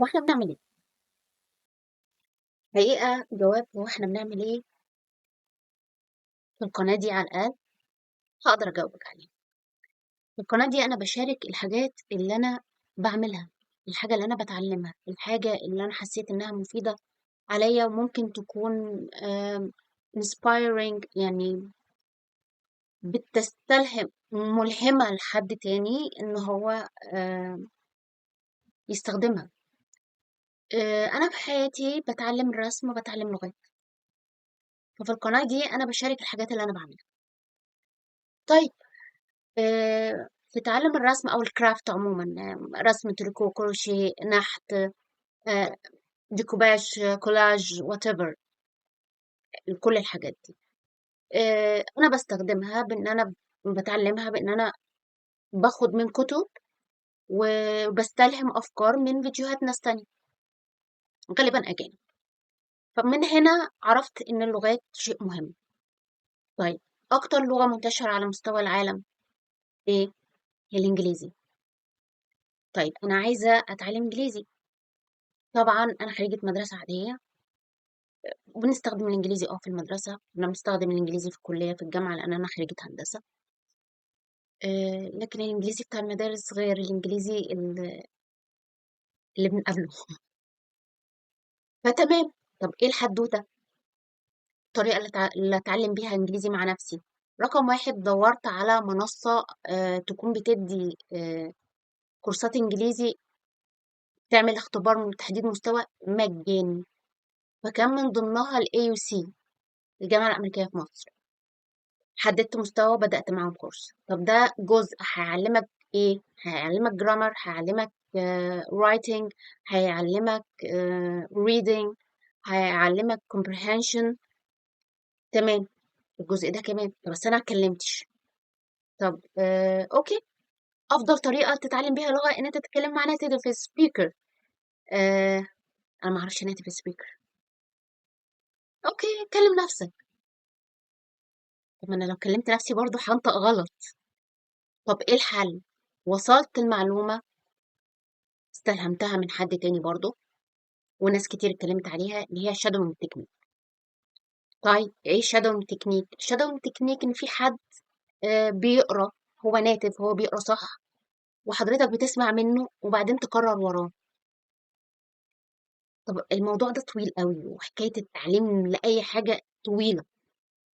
هو احنا بنعمل ايه؟ حقيقة جواب هو احنا بنعمل ايه في القناة دي على الأقل هقدر أجاوبك عليه. في القناة دي أنا بشارك الحاجات اللي أنا بعملها، الحاجة اللي أنا بتعلمها، الحاجة اللي أنا حسيت إنها مفيدة عليا وممكن تكون inspiring، يعني بتستلهم، ملهمة لحد تاني إن هو يستخدمها. أنا في حياتي بتعلم الرسم وبتعلم لغات، ففي القناة دي أنا بشارك الحاجات اللي أنا بعملها. في تعلم الرسم أو ال craft عموما، رسم، تريكو، كروشيه، نحت، ديكوباج، كولاج، whatever، كل الحاجات دي. أنا بستخدمها بإن أنا بتعلمها، بإن أنا باخد من كتب وبستلهم أفكار من فيديوهات ناس تانية غالبا أجانب. فمن هنا عرفت إن اللغات شيء مهم. أكتر لغة منتشرة على مستوى العالم إيه؟ هي الإنجليزي. أنا عايزة أتعلم إنجليزي. طبعا أنا خريجة مدرسة عادية وبنستخدم الإنجليزي في المدرسة، أنا بنستخدم الإنجليزي في الكلية في الجامعة لأن أنا خريجة هندسة. لكن الإنجليزي بتاع المدارس غير الإنجليزي اللي بنقابله. فتمام. طب إيه الحدوتة؟ الطريقة اللي أتعلم بيها إنجليزي مع نفسي. رقم 1، دورت على منصة تكون بتدي كورسات إنجليزي، تعمل اختبار من تحديد مستوى مجاني، فكان من ضمنها ال AUC الجامعة الأمريكية في مصر. حددت مستوى وبدأت معاهم كورس. طب ده جزء هيعلمك إيه؟ هيعلمك جرامر، هيعلمك writing، هيعلمك reading، هيعلمك comprehension. تمام، الجزء ده كمان. طب بس أنا ما اتكلمتش. طب أوكي، أفضل طريقة تتعلم بيها لغة إن أنت تتكلم مع native speaker. أنا ما أعرفش native speaker. أوكي، كلم نفسك. طب ما أنا لو كلمت نفسي برضو هنطق غلط. طب إيه الحل؟ وصلت المعلومة، استلهمتها من حد تاني برضو وناس كتير اتكلمت عليها، اللي هي shadowing technique. طيب إيه shadowing technique؟ shadowing technique إن في حد بيقرأ، هو ناتف، هو بيقرأ صح، وحضرتك بتسمع منه وبعدين تكرر وراه. طب الموضوع ده طويل قوي، وحكاية التعليم لأي حاجة طويلة.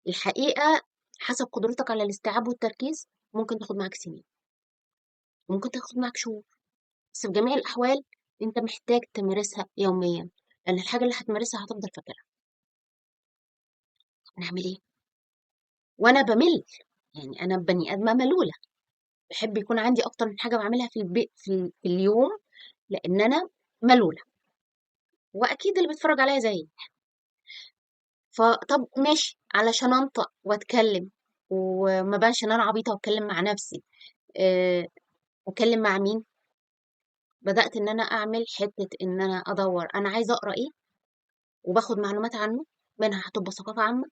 الحقيقة حسب قدرتك على الاستيعاب والتركيز ممكن تاخد معاك سنين، ممكن تاخد معاك شهور، بس في جميع الأحوال أنت محتاج تمارسها يوميا، لأن الحاجة اللي هتمارسها هتفضل فاكرها. نعمل إيه؟ وأنا بمل، أنا بني آدمة ملولة، بحب يكون عندي أكتر من حاجة بعملها في البيت في اليوم، لأن أنا ملولة، وأكيد اللي بيتفرج عليا زيي. فطب ماشي، علشان أنطق وأتكلم وما بانش إن أنا عبيطة وأتكلم مع نفسي، أتكلم مع مين؟ بدأت إن أنا أعمل حتة إن أنا أدور أنا عايزة أقرأ إيه، وباخد معلومات عنه، منها هتبقى ثقافة عامة،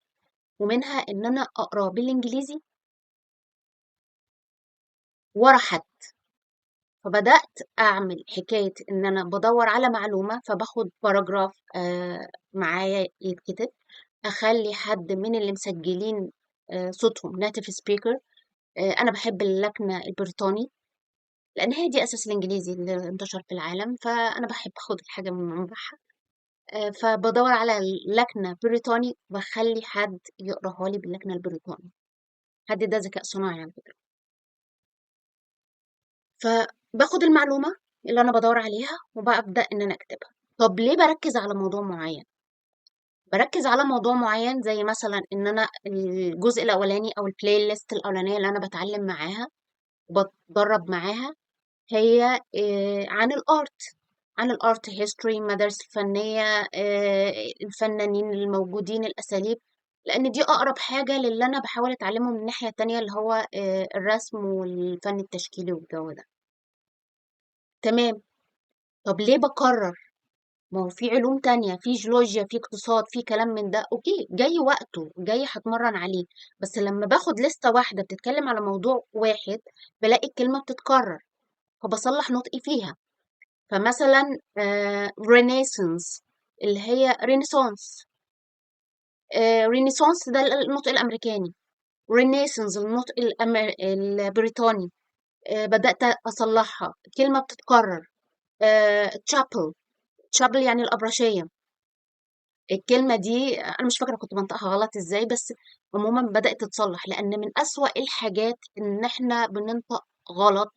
ومنها إن أنا أقرأ بالإنجليزي ورا حد. فبدأت أعمل حكاية إن أنا بدور على معلومة، فباخد باراجراف معايا يتكتب، أخلي حد من اللي مسجلين صوتهم native speaker. أنا بحب اللكنة البريطاني لأن هي دي أساس الإنجليزي اللي انتشر في العالم، فأنا بحب أخد الحاجة من منبعها. فبدور على لكنة بريطاني وبخلي حد يقراها لي باللكنة البريطاني. حد ده ذكاء صناعي على فكرة. فباخد المعلومة اللي أنا بدور عليها وببدأ إن أنا أكتبها. طب ليه بركز على موضوع معين؟ بركز على موضوع معين زي مثلا إن أنا الجزء الأولاني أو البلاي ليست الأولانية اللي أنا بتعلم معاها وبتدرب معاها هي عن الآرت، عن الآرت هيستوري، المدارس الفنية، الفنانين الموجودين، الأساليب، لأن دي أقرب حاجة للي أنا بحاول أتعلمه من الناحية التانية اللي هو الرسم والفن التشكيلي والجو ده. تمام. طب ليه بكرر؟ ما هو في علوم تانية، في جيولوجيا، في اقتصاد، في كلام من ده، أوكي جاي وقته، جاي هتمرن عليه. بس لما باخد لستة واحدة بتتكلم على موضوع واحد بلاقي الكلمة بتتكرر، فبصلح نطقي فيها. فمثلا renaissance اللي هي renaissance. Renaissance ده النطق الأمريكاني، renaissance النطق البريطاني. بدأت أصلحها، كلمة بتتكرر. Chapel، chapel يعني الأبرشية. الكلمة دي أنا مش فاكرة كنت بنطقها غلط إزاي، بس عموما بدأت تتصلح، لأن من أسوأ الحاجات إن إحنا بننطق غلط،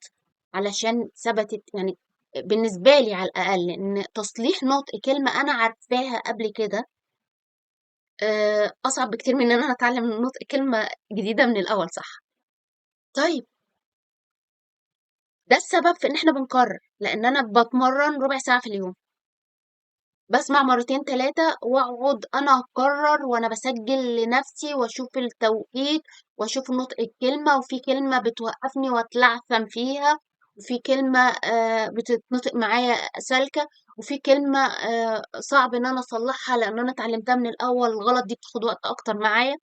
علشان ثبتت يعني بالنسبة لي على الأقل إن تصليح نطق كلمة أنا عارفاها قبل كده أصعب بكتير من إن أنا أتعلم نطق كلمة جديدة من الأول، صح؟ طيب ده السبب في إن إحنا بنكرر، لأن أنا بتمرن ربع ساعة في اليوم، بسمع مرتين تلاتة وأقعد أنا أكرر وأنا بسجل لنفسي وأشوف التوقيت وأشوف نطق الكلمة، وفي كلمة بتوقفني وأتلعثم فيها، وفي كلمة بتتنطق معايا سالكة، وفي كلمة صعب إن أنا أصلحها لأن أنا اتعلمتها من الأول غلط، دي بتاخد وقت أكتر معايا.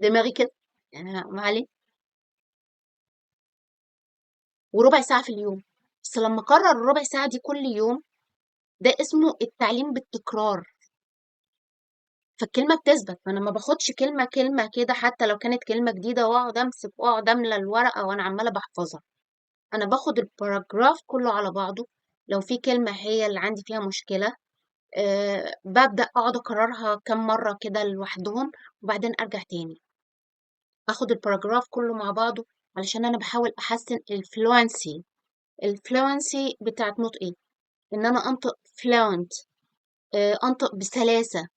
دماغي كده يعني، ما عليه. وربع ساعة في اليوم، بس لما أكرر الربع ساعة دي كل يوم، ده اسمه التعليم بالتكرار، فالكلمة بتثبت. ما أنا ما باخدش كلمة كلمة كده حتى لو كانت كلمة جديدة وأقعد أمسك وأقعد أملى الورقة وأنا عمالة بحفظها، أنا باخد ال paragraph كله على بعضه. لو في كلمة هي اللي عندي فيها مشكلة، ببدأ أقعد أكررها كم مرة كده لوحدهم، وبعدين أرجع تاني أخد ال paragraph كله مع بعضه، علشان أنا بحاول أحسن ال fluency بتاعت نطقي، إن أنا أنطق fluent، أنطق بسلاسة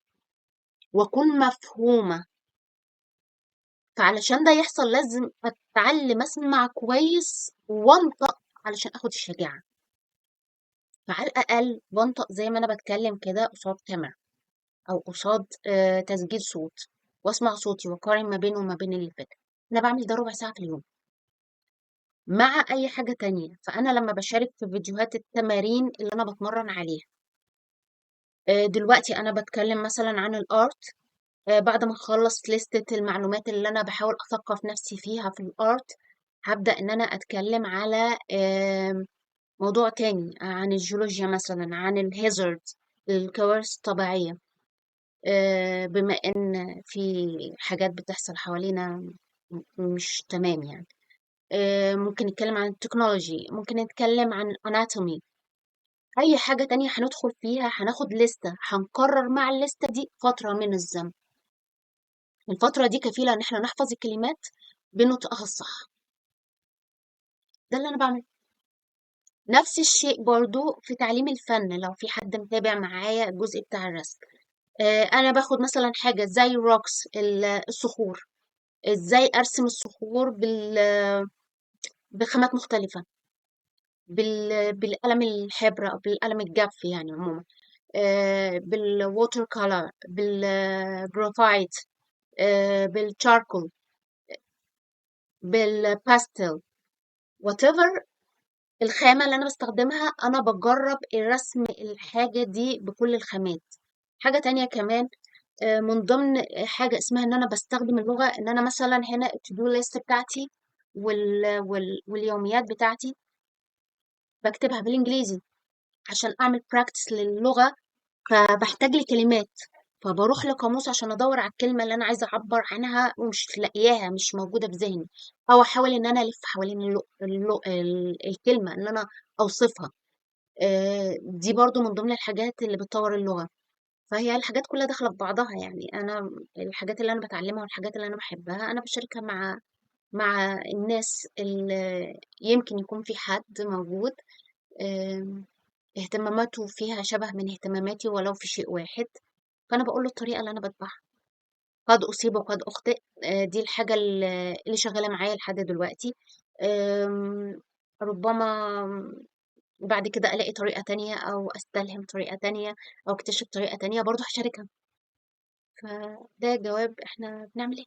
وأكون مفهومة. فعلشان ده يحصل لازم أتعلم أسمع كويس وأنطق علشان أخد الشجاعة. فعلى الأقل بنطق زي ما أنا بتكلم كده قصاد كاميرا أو قصاد تسجيل صوت، وأسمع صوتي وأقارن ما بينه وما بين اللي فات. أنا بعمل ده ربع ساعة في اليوم مع أي حاجة تانية. فأنا لما بشارك في فيديوهات التمارين اللي أنا بتمرن عليها، دلوقتي أنا بتكلم مثلا عن ال art، بعد ما أخلص لستة المعلومات اللي أنا بحاول أثقف نفسي فيها في ال art، هبدأ إن أنا أتكلم على موضوع تاني عن الجيولوجيا مثلا، عن ال hazard، الكوارث الطبيعية، بما إن في حاجات بتحصل حوالينا مش تمام يعني. ممكن نتكلم عن ال technology، ممكن نتكلم عن ال anatomy، أي حاجة تانية هندخل فيها هناخد لستة، هنكرر مع الليستة دي فترة من الزمن. الفترة دي كفيلة إن إحنا نحفظ الكلمات بنطقها الصح. ده اللي أنا بعمله. نفس الشيء برضو في تعليم الفن، لو في حد متابع معايا الجزء بتاع الرسم، أنا باخد مثلا حاجة زي rocks، الصخور، إزاي أرسم الصخور بخامات مختلفة، بالقلم الحبر أو بالقلم الجاف يعني عموما، بال water color، بالجرافايت، بال charcoal، بال pastel، whatever الخامة اللي أنا بستخدمها، أنا بجرب الرسم الحاجة دي بكل الخامات. حاجة تانية كمان، من ضمن حاجة اسمها إن أنا بستخدم اللغة، إن أنا مثلا هنا ال to do list بتاعتي واليوميات بتاعتي بكتبها بالإنجليزي عشان أعمل practice للغة، فبحتاج لكلمات، فبروح لقاموس عشان أدور على الكلمة اللي أنا عايزة أعبر عنها ومش لاقياها، مش موجودة في ذهني، أو أحاول إن أنا ألف حوالين الكلمة إن أنا أوصفها. دي برضو من ضمن الحاجات اللي بتطور اللغة. فهي الحاجات كلها داخلة في بعضها يعني. أنا الحاجات اللي أنا بتعلمها والحاجات اللي أنا بحبها أنا بشاركها مع الناس اللي يمكن يكون في حد موجود، اهتماماته فيها شبه من اهتماماتي ولو في شيء واحد، فأنا بقول له الطريقة اللي أنا بتبعها. قد أصيب وقد أخطئ، دي الحاجة اللي شغالة معايا لحد دلوقتي. ربما بعد كده ألاقي طريقة تانية أو أستلهم طريقة تانية أو أكتشف طريقة تانية برضه هشاركها. فده جواب إحنا بنعمل إيه.